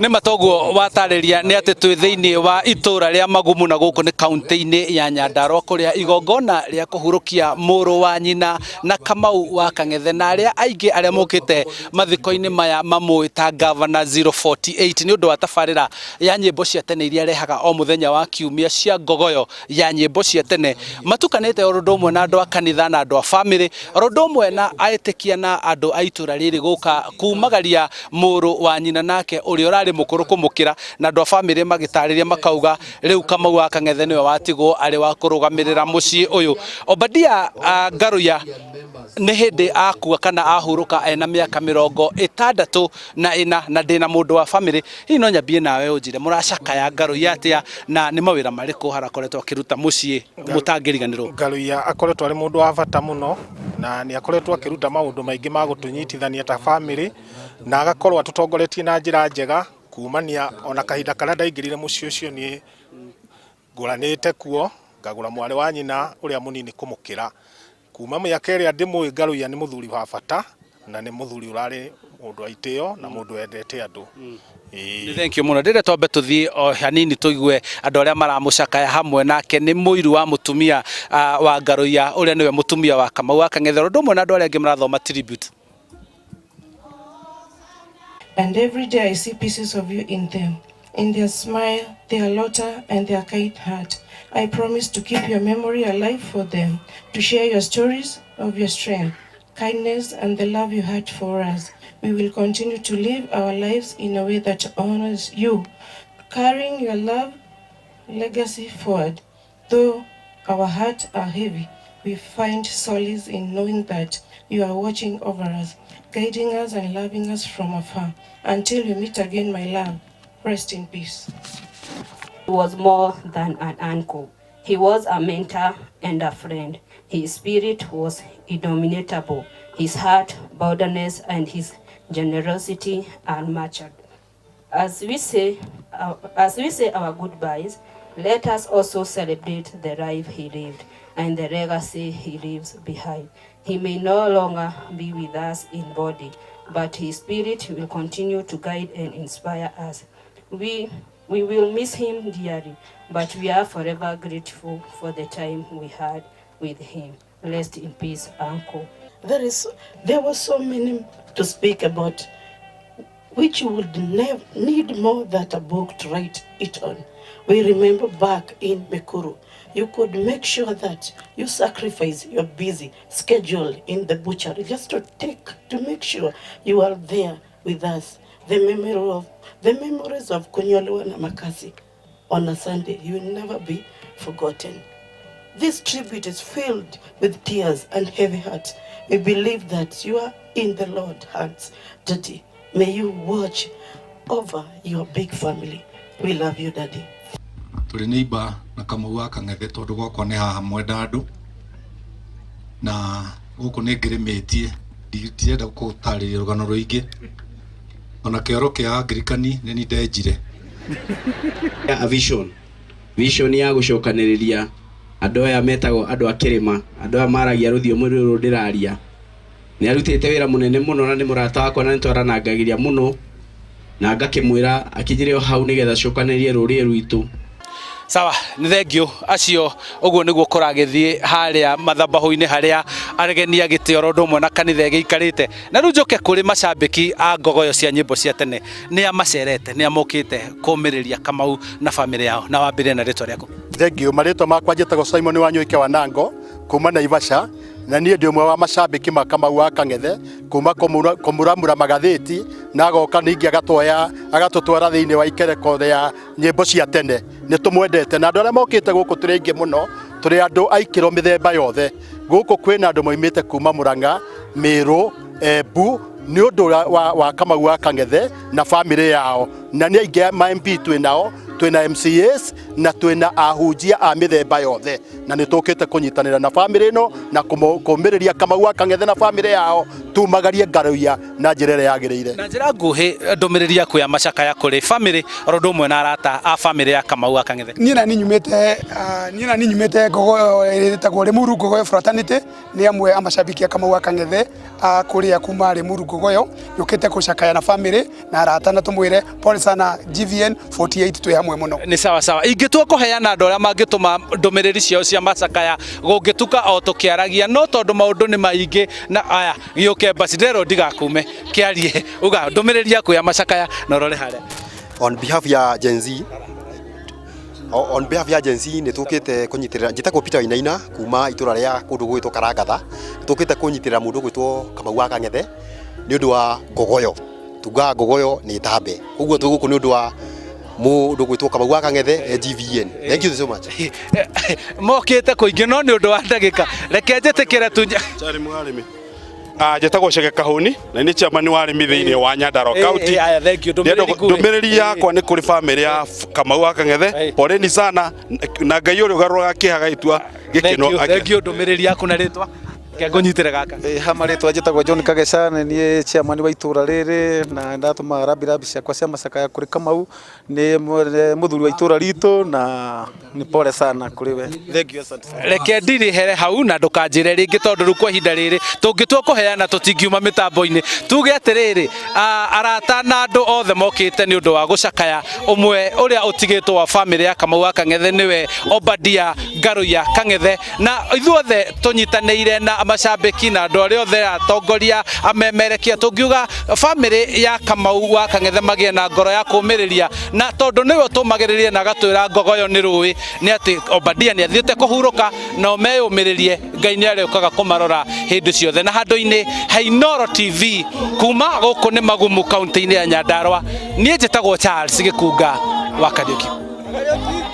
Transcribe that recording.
Nĩ ma toguo watarĩria nĩ atĩ twĩ thĩinĩ wa itũra rĩa Magumu na gũkũ nĩ kaunti-inĩ ya Nyandarua kũrĩa igongona rĩa kũhurũkia mũrũ wa nyina na Kamau wa Kang'ethe na arĩa aingĩ arĩa mokĩte mathiko-inĩ maya mamũĩ ta Gavana 048 nĩ ũndũ wa tabarĩra ya nyĩmbo cia tene iria arehaga o mũthenya wa kiumia cia ngogoyo ya nyĩmbo cia tene matukanĩte o ũndũ ũmwe na andũ a kanitha na andũ a bamĩrĩ o ũndũ ũmwe na etĩkia na andũ a itũra rĩrĩ gũka kumagaria mũrũ wa nyina nake ũrĩa ũrarĩ mũkũrũ kũmũkĩra na andũ a bamĩrĩ magĩtarĩria makauga rĩu Kamau wa Kang'ethe nĩwe watigwo arĩ wa kũrũgamĩrĩra mũciĩ ũyũ. Obadia Ngaruya nĩ hĩndĩ akua kana ahurũka ena mĩaka 64 na ndĩna mũndũ wa bamĩrĩ. Hihi no nyambie nawe ũnjĩre mũracakaya Ngaruiya atĩa na nĩ mawĩra marĩkũ harakoretwo akĩruta mũciĩ mũtangĩriganĩrwo? Ngaruiya akoretwo arĩ mũndũ wa bata mũno na nĩ akoretwo akĩruta maũndũ maingĩ ma gũtũnyitithania ta bamĩrĩ na agakorwo atũtongoretie na njĩra njega kumania ona kahinda karĩa ndaingĩrire mũciĩ ũcio niĩ ngũranĩte kuo ngagũra mwarĩ wa nyina ũrĩa mũnini kũmũkĩra. Kuma mĩaka ĩrĩa ndĩmũĩ Ngaruiya nĩ mũthuri wa bata na nĩ mũthuri ũrarĩ mũndũ wa itĩo na mũndũ wendete andũ. Nĩ thank you mũno. Ndĩrenda twambe tũthiĩ o hanini tũigue andũ arĩa maramũcakaya hamwe nake nĩ mũiru wa mũtumia wa Ngaruiya ũrĩa nĩwe mũtumia wa Kamau wa Kang'ethe ũndũ ũmwe na andũ arĩa angĩ marathoma tribute. And every day I see pieces of you in them, in their smile, their laughter, and their kind heart. I promise to keep your memory alive for them, to share your stories of your strength, kindness, and the love you had for us. We will continue to live our lives in a way that honors you, carrying your love legacy forward. Though our hearts are heavy, we find solace in knowing that you are watching over us, guiding us and loving us from afar. Until we meet again, my love, rest in peace. He was more than an uncle. He was a mentor and a friend. His spirit was indomitable. His heart, boldness, and his generosity unmatched. As we say our goodbyes, let us also celebrate the life he lived and the legacy he leaves behind. He may no longer be with us in body, but his spirit will continue to guide and inspire us. We will miss him dearly, but we are forever grateful for the time we had with him. Rest in peace, Uncle. There were so many to speak about, which you would never need more than a book to write it on. We remember back in Mekuru, you could make sure that you sacrifice your busy schedule in the butchery just to make sure you are there with us. The memories of kunyolewa na makasi on a Sunday, you will never be forgotten. This tribute is filled with tears and heavy heart. We believe that you are in the Lord's hands, Daddy. May you watch over your big family. We love you, Daddy. Tũrĩ neighbor na Kamau wa Kang'ethe tondũ gwakwa nĩ haha Mwendandũ na gũkũ nĩ ngĩrĩmĩtie. Ndirenda gũtarĩria rũgano rũingĩ ona kĩoro kĩa Anglikani nĩ ni ndenjire. A vision ya gũcokanĩrĩria andũ aya metagwo andũ a kĩrĩma, andũ aya maragia rũthiomi rũrũ ndĩraria. Nĩ arutĩte wĩra mũnene mũno na nĩ mũrata wakwa na nĩ twaranangagĩria mũno na ngakĩmwĩra akinyĩre o hau nĩgetha acokanĩrĩrie rũrĩrĩ rwitũ. Sawa, nĩ thengiũ acio. Ũguo nĩguo kũragĩthiĩ harĩa mathabahu-inĩ harĩa aregeni a gĩtĩ oro ũndũ ũmwe na kanitha ĩgĩikarĩte. Na rĩu njoke kũrĩ macambĩki a ngogoyo cia nyĩmbo cia tene, nĩ a macerete, nĩ a mokĩte kũmĩrĩria Kamau na bamĩrĩ yao, na wambĩrĩre na rĩtwa rĩaku. Thengiũ. Marĩtwa makwa njĩtagwo Simon Wanyoike wa Nango kuma Naivasha, na niĩ ndĩ ũmwe wa macambĩki ma Kamau wa Kang'ethe kuma kũmuramura magathĩti na agoka ningĩ agatwoya agatũtwara thĩinĩ wa ikereko rĩa nyĩmbo cia tene. Nĩ tũmwendete na andũ arĩa mokĩte gũkũ tũrĩ aingĩ mũno, tũrĩ andũ a ikĩro mĩthemba yothe. Gũkũ kwĩna andũ moimĩte kuma Mũrang'a, Mĩrũ, Embu nĩ ũndũ wa Kamau wa Kang'ethe na bamĩrĩ yao, na nĩ aingĩ ma MP twĩ nao. Twina MCAs na twina ahunjia a mithemba yothe, na nĩ tũkĩte kũnyitanĩra na bamĩrĩ ĩno na kũmĩrĩria Kamau wa Kang'ethe na bamĩrĩ yao tumagarie Ngaruiya na njĩra ĩrĩa yagĩrĩire. Na njĩra nguhĩ, ndũmĩrĩri yaku ya macakaya kũrĩ bamĩrĩ oro ũndũ ũmwe na arata a bamĩrĩ ya Kamau wa Kang'ethe? Niĩ na niĩ nyumĩte Ngogoyo ĩtagwo Limuru Ngogoyo Fraternity. Nĩ amwe a macambiki a Kamau wa Kang'ethe a kũrĩa kuma Limuru Ngogoyo. Yũkĩte gũcakaya na bamĩrĩ na arata na tũmwĩre pole sana. GVN 48 twĩ hamwe mũno. Nĩ sawa sawa. Ingĩtua kũheana andũ arĩa mangĩtũma ndũmĩrĩri ciao cia macakaya, gũngĩtuka o tũkĩaragia, no tondũ maũndũ nĩ maingĩ na aya gĩũke basi ndĩrerwo ndigakume kĩarie uga ndũmĩrĩri yaku ya macakaya na ũrore harĩa. On behalf ya Gen Z, nĩ tũkĩte kũnyitĩrĩra. Njĩtagwo Peter Wainaina kuma itũra rĩa kũndũ gwĩtwo Karangatha. Tũkĩte kũnyitĩrĩra mũndũ gwĩtwo Kamau wa Kang'ethe nĩ ũndũ wa Ngogoyo. Tugaga Ngogoyo nĩ tambe, ũguo twĩ gũkũ nĩ ũndũ wa mũndũ gwĩtwo Kamau wa Kang'ethe, GVN. Thank you so much. Mokĩte kũingĩ, no nĩ ũndũ wa ndagĩka reke njĩtĩkĩre tu. Charĩ mwarĩmi. Njĩtagwo Chege Kahũni na nĩ chairman wa arĩmi thĩinĩ wa Nyandarua County. Aya, thank you. Ndĩrenda Ndũmĩrĩri nguhĩ. Ndũmĩrĩri yakwa nĩ kũrĩ famĩlĩ ya Kamau wa Kang'ethe, poleni sana, na Ngai ũrĩa ũgarũraga kĩeha gagĩtua Thank you, gĩkeno. thank you. Ndũmĩrĩri yaku na rĩtwa, reke ngũnyitĩre gaka. Ha marĩtwa njĩtagwo John Kageca, nĩ niĩ chairman wa itũra rĩrĩ, na ndatũma rambirambi ciakwa cia macakaya kũrĩ Kamau, nĩ mũthuri wa itũra ritũ, na nĩ pole sana kũrĩ we. Thank you, asante. Reke ndirihere hau na ndũkanjĩre rĩngĩ, tondũ rĩu kwa ihinda rĩrĩ tũngĩtua kũheana tũtingiuma mĩtambo-inĩ. Tuge atĩrĩrĩ, arata na andũ othe mokĩte nĩ ũndũ wa gũcakaya ũmwe ũrĩa ũtigĩtwo wa bamĩrĩ ya Kamau wa Kang'ethe, nĩwe Obadia Ngaruiya Kang'ethe, na ithuothe tũnyitanĩire na macambĩki na andũ arĩa othe atongoria amemerekia, tũngiuga bamĩrĩ ya Kamau wa Kang'ethe magĩe na ngoro ya kũmĩrĩria, na tondũ nĩwe ũtũmagĩrĩria na agatwĩra Ngogoyo nĩ rũĩ, nĩ atĩ Obadia nĩ athiĩte kũhurũka, na meyũmĩrĩrie, Ngai nĩ arĩũkaga kũmarora hĩndĩ ciothe. Na handũ-inĩ ha Inooro TV kuma gũkũ nĩ Magumu, kaunti-inĩ ya Nyandarua, niĩ njĩtagwo Charles Gĩkunga wa Kariũki.